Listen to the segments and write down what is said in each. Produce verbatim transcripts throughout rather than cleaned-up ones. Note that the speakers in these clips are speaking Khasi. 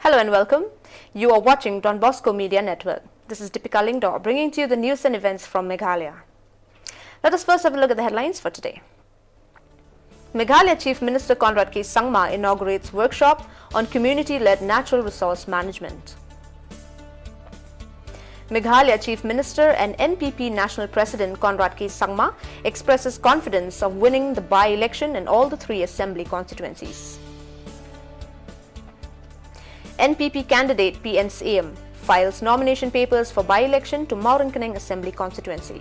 Hello and welcome. You are watching Don Bosco Media Network. This is Deepika Lyngdoh bringing to you the news and events from Meghalaya. Let us first have a look at the headlines for today. Meghalaya Chief Minister Conrad K Sangma inaugurates workshop on community-led natural resource management. Meghalaya Chief Minister and N P P National President Conrad K Sangma expresses confidence of winning the by-election in all the three assembly constituencies. N P P candidate P N Syiem files nomination papers for by-election to Mawryngkneng Assembly Constituency.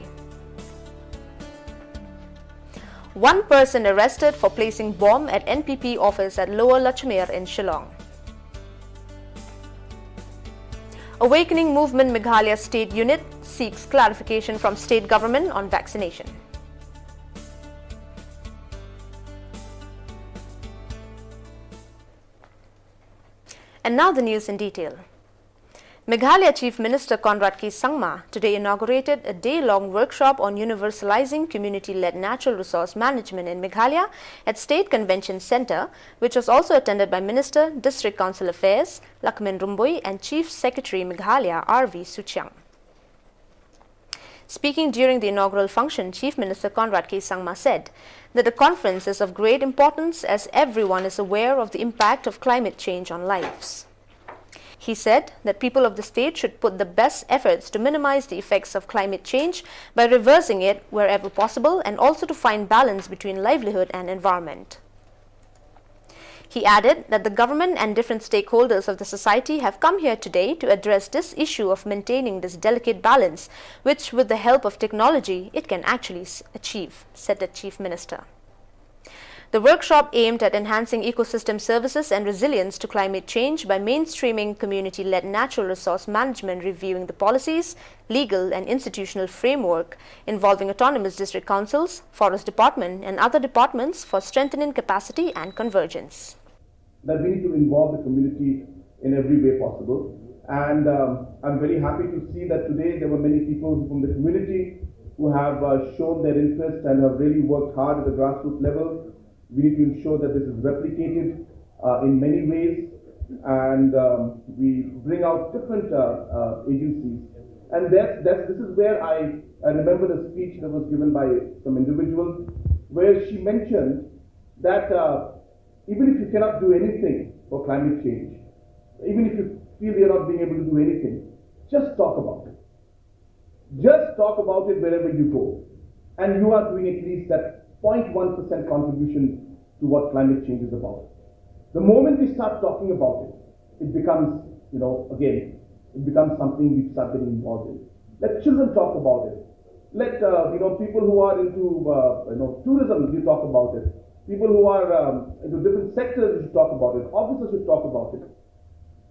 One person arrested for placing bomb at N P P office at Lower Lachmere in Shillong. Awakening Movement Meghalaya State Unit seeks clarification from state government on vaccination. And now the news in detail. Meghalaya Chief Minister Conrad K Sangma today inaugurated a day-long workshop on universalizing community-led natural resource management in Meghalaya at State Convention Centre, which was also attended by Minister, District Council Affairs, Lakmen Rymbui, and Chief Secretary Meghalaya, R V Suchiang. Speaking during the inaugural function, Chief Minister Conrad K Sangma said that the conference is of great importance as everyone is aware of the impact of climate change on lives. He said that people of the state should put the best efforts to minimize the effects of climate change by reversing it wherever possible and also to find balance between livelihood and environment. He added that the government and different stakeholders of the society have come here today to address this issue of maintaining this delicate balance, which, with the help of technology, it can actually s- achieve, said the Chief Minister. The workshop aimed at enhancing ecosystem services and resilience to climate change by mainstreaming community-led natural resource management, reviewing the policies, legal and institutional framework involving autonomous district councils, forest department and other departments for strengthening capacity and convergence. That we need to involve the community in every way possible. And um, I'm very happy to see that today there were many people from the community who have uh, shown their interest and have really worked hard at the grassroots level. We need to ensure that this is replicated uh, in many ways, and um, we bring out different uh, uh, agencies. And that's, that's, this is where I, I remember the speech that was given by some individual, where she mentioned that uh, even if you cannot do anything for climate change, even if you feel you're not being able to do anything, just talk about it. Just talk about it wherever you go. And you are doing at least that zero point one percent contribution to what climate change is about. The moment we start talking about it, it becomes, you know, again, it becomes something we start getting involved in. Let children talk about it. Let, uh, you know, people who are into, uh, you know, tourism, you talk about it. People who are um, into different sectors should talk about it. Officers should talk about it.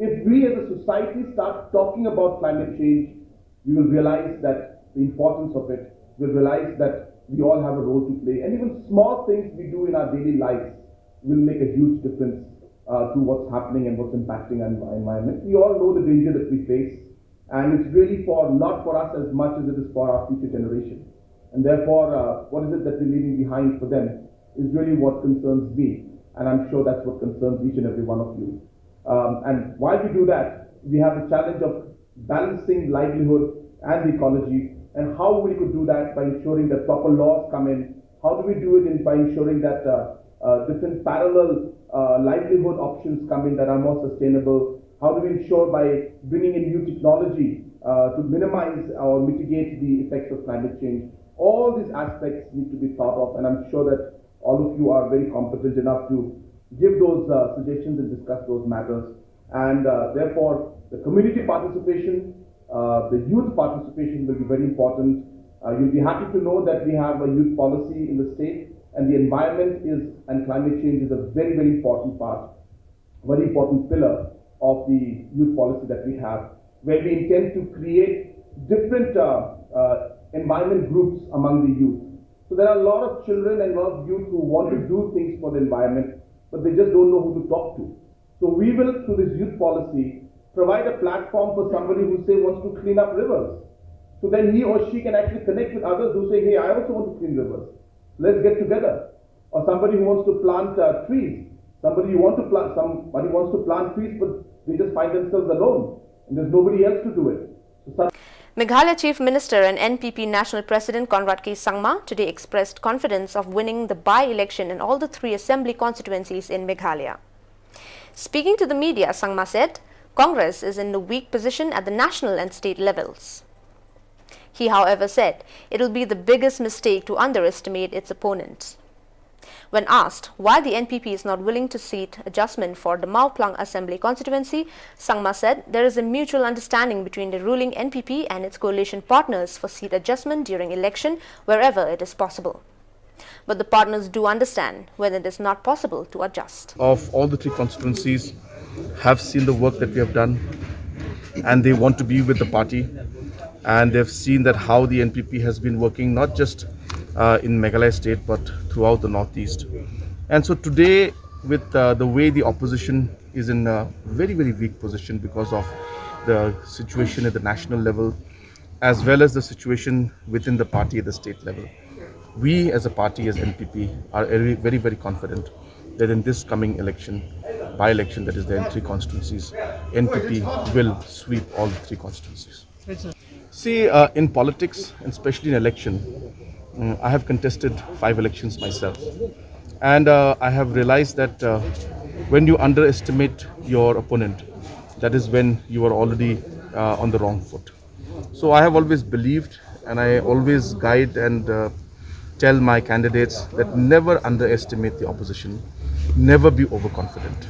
If we as a society start talking about climate change, we will realize that the importance of it. We'll realize that we all have a role to play. And even small things we do in our daily lives will make a huge difference uh, to what's happening and what's impacting our envi- environment. We all know the danger that we face, and it's really for, not for us as much as it is for our future generation. And therefore, uh, what is it that we're leaving behind for them is really what concerns me. And I'm sure that's what concerns each and every one of you. Um, and while we do that, we have the challenge of balancing livelihood and the ecology, and how we could do that by ensuring that proper laws come in. How do we do it in, by ensuring that uh, uh, different parallel uh, livelihood options come in that are more sustainable? How do we ensure by bringing in new technology uh, to minimize or mitigate the effects of climate change? All these aspects need to be thought of, and I'm sure that all of you are very competent enough to give those uh, suggestions and discuss those matters. And uh, therefore, the community participation, uh, the youth participation will be very important. Uh, you'll be happy to know that we have a youth policy in the state, and the environment is and climate change is a very, very important part, very important pillar of the youth policy that we have, where we intend to create different uh, uh, environment groups among the youth. So there are a lot of children and a lot of youth who want to do things for the environment, but they just don't know who to talk to. So we will, through this youth policy, provide a platform for somebody who, say, wants to clean up rivers. So then he or she can actually connect with others who say, "Hey, I also want to clean rivers. Let's get together." Or somebody who wants to plant uh, trees, Somebody you want to plant, somebody wants to plant trees, but they just find themselves alone, and there's nobody else to do it. So such Meghalaya Chief Minister and N P P National President Conrad K Sangma today expressed confidence of winning the by-election in all the three assembly constituencies in Meghalaya. Speaking to the media, Sangma said Congress is in a weak position at the national and state levels. He, however, said it'll be the biggest mistake to underestimate its opponent. When asked why the N P P is not willing to seat adjustment for the Mawphlang Assembly Constituency, Sangma said there is a mutual understanding between the ruling N P P and its coalition partners for seat adjustment during election wherever it is possible. But the partners do understand when it is not possible to adjust. Of all the three constituencies, have seen the work that we have done, and they want to be with the party, and they've seen that how the N P P has been working not just uh, in Meghalaya state but throughout the Northeast. And so today, with uh, the way the opposition is in a very, very weak position because of the situation at the national level as well as the situation within the party at the state level. We as a party, as N P P, are very, very, very confident that in this coming election, by-election that is there in three constituencies, N P P will sweep all the three constituencies. See, uh, in politics, and especially in election, mm, I have contested five elections myself. And uh, I have realized that uh, when you underestimate your opponent, that is when you are already uh, on the wrong foot. So I have always believed, and I always guide and uh, tell my candidates that never underestimate the opposition, never be overconfident.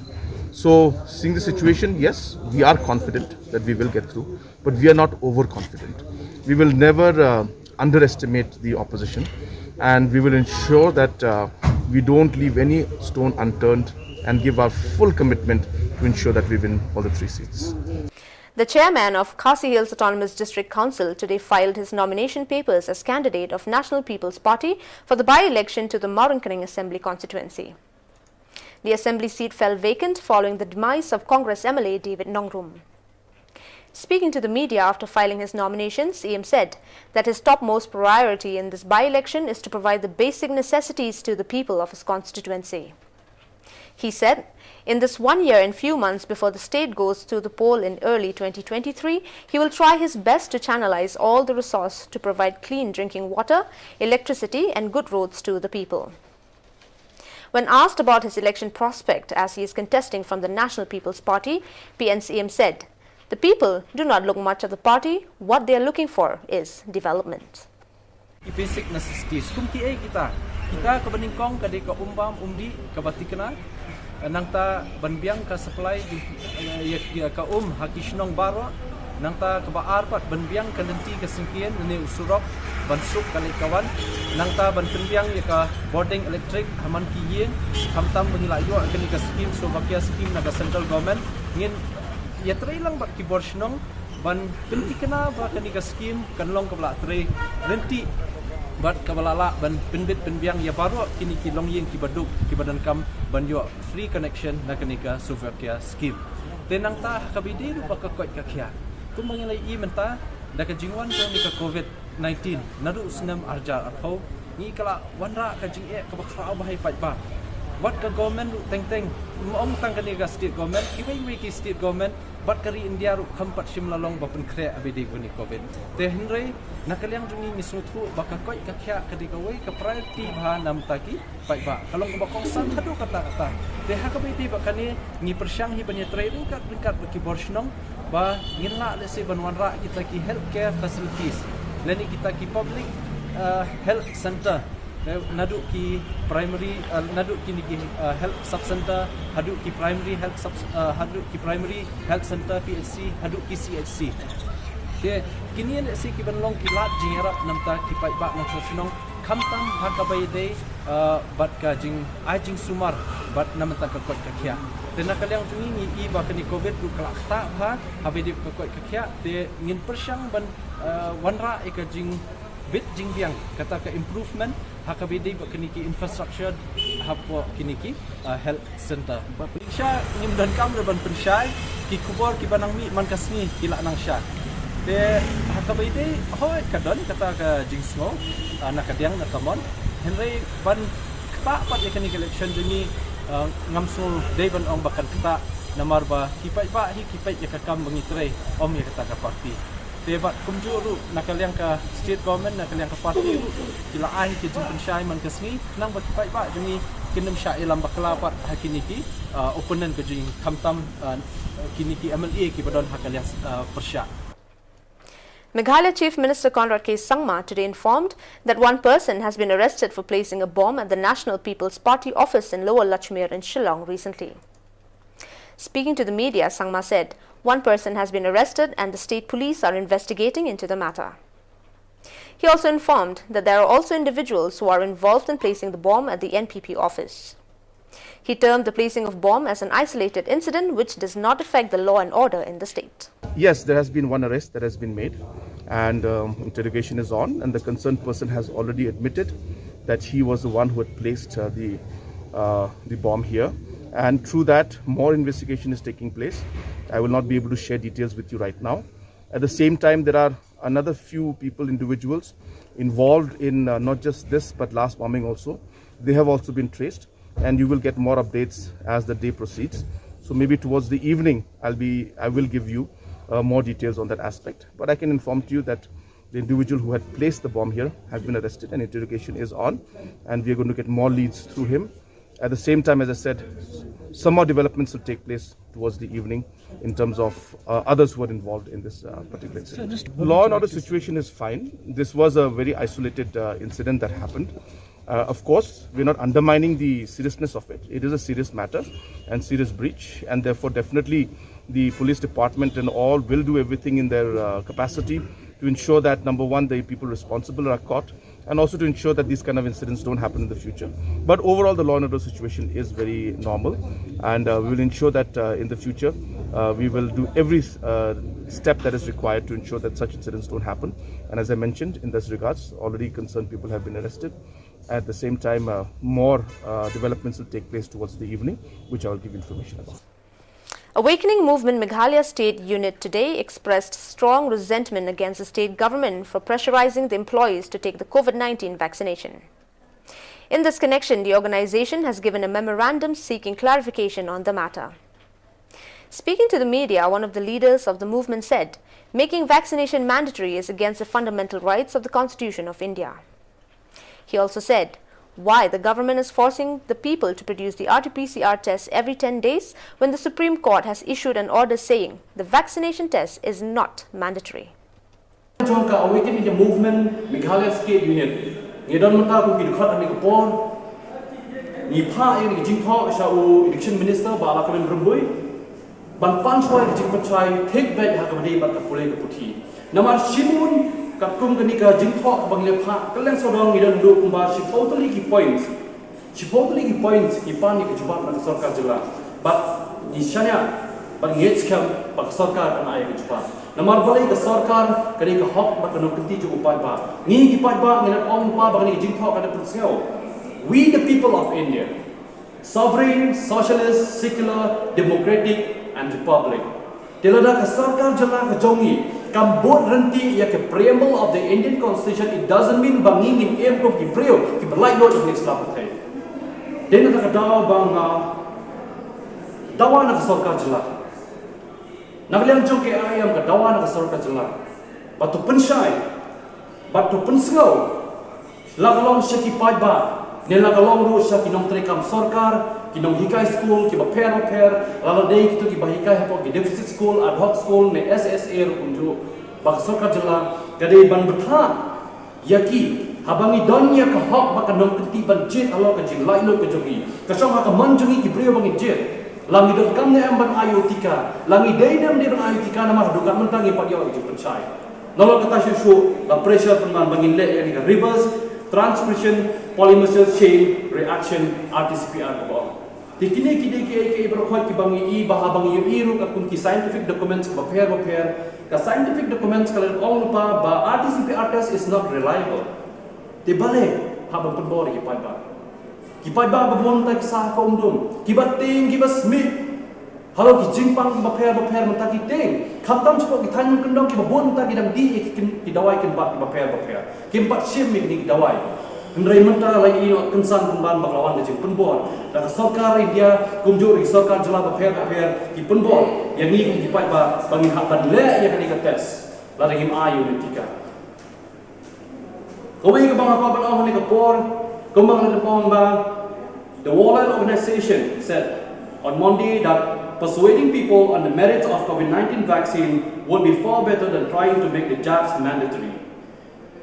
So, seeing the situation, yes, we are confident that we will get through, but we are not overconfident. We will never uh, underestimate the opposition, and we will ensure that uh, we don't leave any stone unturned and give our full commitment to ensure that we win all the three seats. The chairman of Khasi Hills Autonomous District Council today filed his nomination papers as candidate of National People's Party for the by-election to the Mawryngkneng Assembly Constituency. The assembly seat fell vacant following the demise of Congress M L A David Nongrum. Speaking to the media after filing his nomination, C M said that his topmost priority in this by-election is to provide the basic necessities to the people of his constituency. He said, in this one year and few months before the state goes to the poll in early twenty twenty-three, he will try his best to channelize all the resource to provide clean drinking water, electricity and good roads to the people. When asked about his election prospect as he is contesting from the National People's Party, P N C M said, the people do not look much at the party, what they are looking for is development. Ki basic necessities. Kum kiei kita? Kita kaba nyngkong ka dei ka um bam um dih kaba thikna. Nangta ban biang ka supply ïa ka um ha ki shnong baroh. Nangta kaba ar pat ban biang ka lynti ka syngkien ne u surok ban suk ka leit ka wan. Nangta ban pynbiang ïa ka bording electric ha man ki ïing. Khamtam ba ngi la ïoh kane ka skim Saubhagya skim na ka central government. Ngin ïatrei lang bad ki bor shnong ban pynthikna ba kane ka skim kan long kaba la trei ryntih bad kaba la lah ban pynbit pynbiang ïa baroh kine ki longïing kiba duk kiba donkam ban ïoh free connection na kane ka Saubhagya skim. Te nangta ha kaba ïadei ruh bad ka koit ka khiah, kumba ngi la ïohi mynta da ka jingwan jong kane ka covid nineteen naduh u snem arhajar arphew ngi ka la wanrah ka jingeh kaba khraw bha ïa paidbah. Wat ka government ruh teng teng, ym tang kane ka state government, kiwei kiwei ki state government bad ka ri India ruh kam pat shim la long ba pynkhreh ha ba ïadei bad kane ka covid. Te hynrei na ka liang jong ngi ngi sngewthuh ba ka koit ka khiah ka dei kawei ka priority bha na bynta ki paidbah. Ka long kaba kongsan haduh katta katta. Te ha kaba ïadei bad kane ngi pyrshang hi ban ïatrei ryngkat ryngkat bad ki bor shnong ba ngin lah lehse ban wanrah kita ki health care facilities lane kita ki public health centre, naduh ki primary, naduh kine ki health sub centre haduh ki primary health sub, haduh ki primary health centre, P H C, haduh ki C H C. Te kine lehse ki ban long ki lad jingïarap na bynta ki paidbah nongshong shnong khamtam ha kaba ïadei bad ka jingai jingsumar bad na bynta ka koit ka khiah. Te na ka liang jong ngi ngi i ba kane covid ruh ka la ktah bha ha ba ïadei bad ka koit ka khiah, te ngin pyrshang ban wanrah ïa ka jingbit jingbiang kata ka improvement ha kaba ïadei bad kine ki infrastructure hapoh kine ki health centre. Ba pynsha ngim donkam ruh ban pynshai, ki khubor kiba nang mih man ka sngi ki la nang shah. Te ha kaba ïadei hooid ka don kata ka jingsngew na ka diang na ka mon, hynrei ban ktah pat ïa kane ka election jong ngi Uh, ngam sngew dei ban ong ba kan ktah, namar ba ki paidbah hi ki peit ïa ka kam ba ngi trei, ym ïa kata ka party. Te bad kumjuh ruh na ka liang ka state government, na ka liang ka party ruh, ki la ai ki jingpynshai man ka sngi, khnang ba ki paidbah jong ngi kin ym shah ïalam bakla pat ha kine ki, uh, opponent ka jong ngi, khamtam, uh, kine ki M L A kiba don ha ka liang, uh, pyrshah. Meghalaya Chief Minister Conrad K Sangma today informed that one person has been arrested for placing a bomb at the National People's Party office in Lower Lachmere in Shillong recently. Speaking to the media, Sangma said one person has been arrested and the state police are investigating into the matter. He also informed that there are also individuals who are involved in placing the bomb at the N P P office. He termed the placing of bomb as an isolated incident which does not affect the law and order in the state. Yes, there has been one arrest that has been made, and um, interrogation is on, and the concerned person has already admitted that he was the one who had placed uh, the, uh, the bomb here. And through that, more investigation is taking place. I will not be able to share details with you right now. At the same time, there are another few people, individuals involved in uh, not just this but last bombing also. They have also been traced, and you will get more updates as the day proceeds. So maybe towards the evening, I'll be, I will give you uh, more details on that aspect. But I can inform to you that the individual who had placed the bomb here has been arrested, and interrogation is on, and we are going to get more leads through him. At the same time, as I said, some more developments will take place towards the evening in terms of uh, others who are involved in this uh, particular incident. So law and order situation is fine. This was a very isolated uh, incident that happened. Uh, of course, we're not undermining the seriousness of it. It is a serious matter and serious breach, and therefore, definitely, the police department and all will do everything in their uh, capacity to ensure that, number one, the people responsible are caught, and also to ensure that these kind of incidents don't happen in the future. But overall, the law and order situation is very normal, and uh, we will ensure that uh, in the future uh, we will do every uh, step that is required to ensure that such incidents don't happen. And as I mentioned, in this regards, already concerned people have been arrested. At the same time, uh, more uh, developments will take place towards the evening, which I will give information about. Awakening Movement Meghalaya State Unit today expressed strong resentment against the state government for pressurizing the employees to take the COVID nineteen vaccination. In this connection, the organization has given a memorandum seeking clarification on the matter. Speaking to the media, one of the leaders of the movement said making vaccination mandatory is against the fundamental rights of the Constitution of India. He also said why the government is forcing the people to produce the R T P C R test every ten days when the Supreme Court has issued an order saying the vaccination test is not mandatory. Jong ka Awaken India Movement Meghalaya State Unit, ngi don mynta kum ki dkhot ha kane ka por. Ngi phah ïa ka jingthoh sha u Education Minister Bah Lahkmen Rymbui ban pan shuwa ïa ka jingpynshai thik beit ha kaba ïadei bad ka pule ka puthi. Namar shibun katkum kane ka jingthoh kaba ngi la phah, ka liang sawdong ngi don haduh kumba shiphew tylli ki points. Shiphew tylli ki points ngi pan ïa ka jubab na ka sorkar jylla. Bad ngi shaniah bad ngi ngeit skhem ba ka sorkar kan ai ïa ka jubab. Namar balei ka sorkar ka dei ka hok bad ka nongkynti jong u paidbah. Ngi ki paidbah ngi la ong lypa ba kane ka jingthoh ka dei pynsngew. We the people of India, sovereign, socialist, secular, democratic and republic. Te lada ka sorkar jylla ka jong ngi kam bud ryntih ïa ka preamble of the Indian Constitution, it doesn't mean ba ngi ngin im kum ki briew kiba laitluid ha kane ka sla pyrthei. Dei na kata ka daw ba nga dawa na ka sorkar jylla, na ka liang jong ka I I M ka dawa na ka sorkar jylla ba to pynshai, ba to pynsngew, la ka long sha ki paidbah ne la ka long ruh sha ki nongtreikam sorkar, ki nonghikai skul kiba pher bapher, lada dei kito kiba hikai hapoh ki deficit school, ad hoc school ne S S A ruh kumjuh, ba ka sorkar jylla ka dei ban bthah ïa ki haba ngi don ïa ka hok bad ka nongkynti ban jied halor ka jinglaitluid ka jong ngi. Ka shong ha ka mon jong ngi ki briew ba ngin jied. La ngi donkam ne em ban ai u tika, la ngi dei ne em dei ban ai u tika, namar haduh katne mynta ngi pat ïoh ïa ka jingpynshai. Nalor kata shuh shuh la pressure pynban ba ngin leh ïa kane ka reverse transcription polymerase chain reaction, R T C P R kaba ong. Te kine ki dei kiei kiei baroh kiba ngi i, ba haba ngi ïohi ruh katkum ki scientific documents kiba pher bapher, ka scientific documents ka la ong lypa ba R T C P R test is not reliable. Te balei haba pynbor ïa ki paidbah, ki paidbah ba bun mynta ki sah ha ka umdum, kiba tieng kiba smit halor ki jingpang kiba pher bapher mynta ki tieng. Khamtam shapoh ki thaiñ nongkyndong kiba bun mynta ki dang dih ïa ki dawai kynbat kiba pher bapher. Kim pat shim ïa kine ki dawai. Hynrei mynta la ïoh kynsan pynban ba ka la wan ka jingpynbor da ka sorkar India kumjuh ki sorkar jylla bapher bapher, ki pynbor ïa ngi kum ki paidbah ba ngin hap ban leh ïa kane ka test lada ngim ai ïa une u tika. Kawei kaba nga kwah ban ong ha kane ka por, kumba nga la ong ba, the World Health Organization said on Monday that persuading people on the merits of COVID nineteen vaccine would be far better than trying to make the jabs mandatory.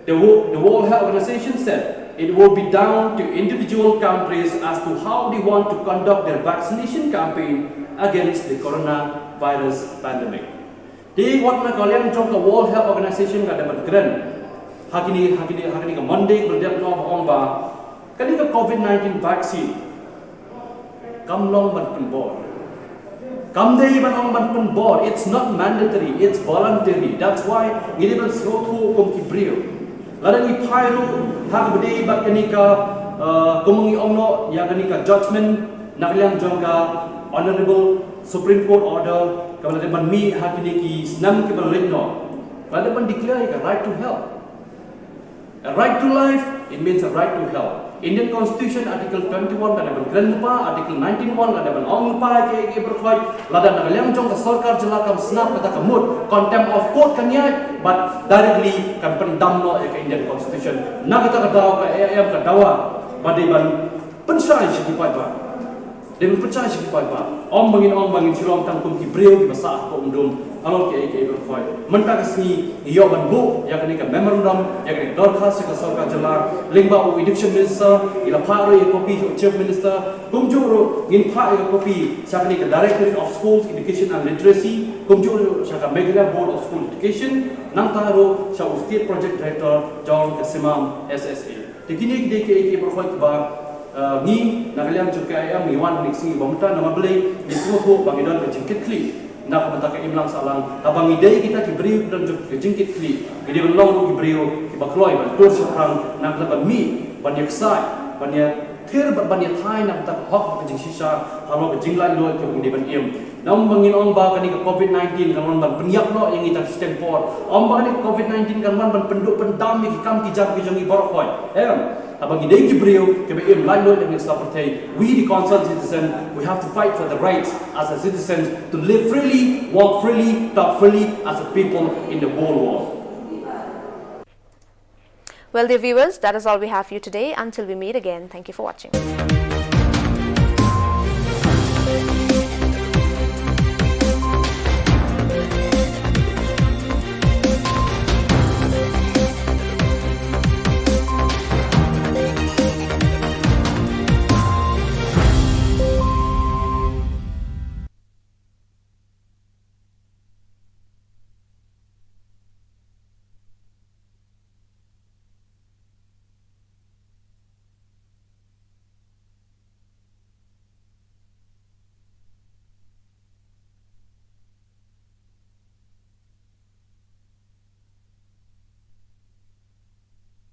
The, Wo- the World Health Organization said it will be down to individual countries as to how they want to conduct their vaccination campaign against the coronavirus pandemic. Te wat na ka liang jong ka World Health Organization ka da ban kren ha kine ha kine ha kine ka Monday ka dep no ba ong ba kane ka COVID nineteen vaccine kam long ban pynbor. Kam dei ban ong ban pynbor. It's not mandatory, it's voluntary. That's why ngi dei ban sngewthuh kum ki briew. Lada ngi phai ruh ha kaba dei bad kane ka, uh, kum ngi ong noh ïa kane ka judgment na ka liang jong ka Honorable Supreme Court order kaba la dei ban mih ha kine ki snem kiba la leit noh. Ka la dei ban declare ïa ka right to health. A right to life, it means a right to health. Indian Constitution Article twenty-one ka dei ban kren lypa, Article nineteen one ka dei ban ong lypa ïa ki, ïa ki briew. Lada na ka liang jong ka sorkar jylla kam sngap kata ka mut, contempt of court kan ïaid, but directly kan pyndam noh ïa ka Indian Constitution. Na kata ka daw ka A I M ka dawa ba dei ban pynshai sha ki paidbah. Dei ban pynshai sha ki paidbah. Ym ba ngin ong ba ngin shu long tang kum ki briew kiba sah ha ka umdum halor kiei kiei baroh. Mynta ka sngi ngi ïoh ban buh ïa kane ka memorandum, ïa kane ka dorkhas sha ka sorkar jylla lyngba u Education Minister, ngi la phah ruh ïa ka copy sha u Chief Minister, kumjuh ruh ngin phah ïa ka copy sha kane ka Directorate of Schools Education and Literacy, kumjuh ruh sha ka Meghalaya Board of School Education, nangta ruh sha u State Project Director jong ka Simam S S A. Te kine ki dei kiei kiei baroh kiba, eh, ngi na ka liang jong ka A I M ngi wan ha kane ka sngi ba mynta namar balei ngi sngewthuh ba ngi don ka jingkitkhlieh na ka bynta ka imlang sahlang. Haba ngi dei kita ki briew ki don jong ka jingkitkhlieh, ngi dei ban long ruh ki briew kiba kloi ban tur shaphrang na ka bynta ban mih ban ïaksaid ban ïathir bad ban ïathai na ka bynta ka hok bad ka jingshisha halor ka jinglaitluid kaba ngi dei ban im. Ym ba ngin ong ba kane ka COVID nineteen kan wan ban pynïap noh ïa ngi tang shiteng por. Ym ba kane ka COVID nineteen kan wan ban pynduh pyndam ïa ki kam ki jam ki jong ngi baroh. Em, haba ngi dei ki briew kiba im laitluid ïa ngi sha pyrthei, we the concerned citizen, we have to fight for the rights as a citizen to live freely, walk freely, talk freely as a people in the whole world. Well, dear viewers, that is all we have for you today. Until we meet again, thank you for watching.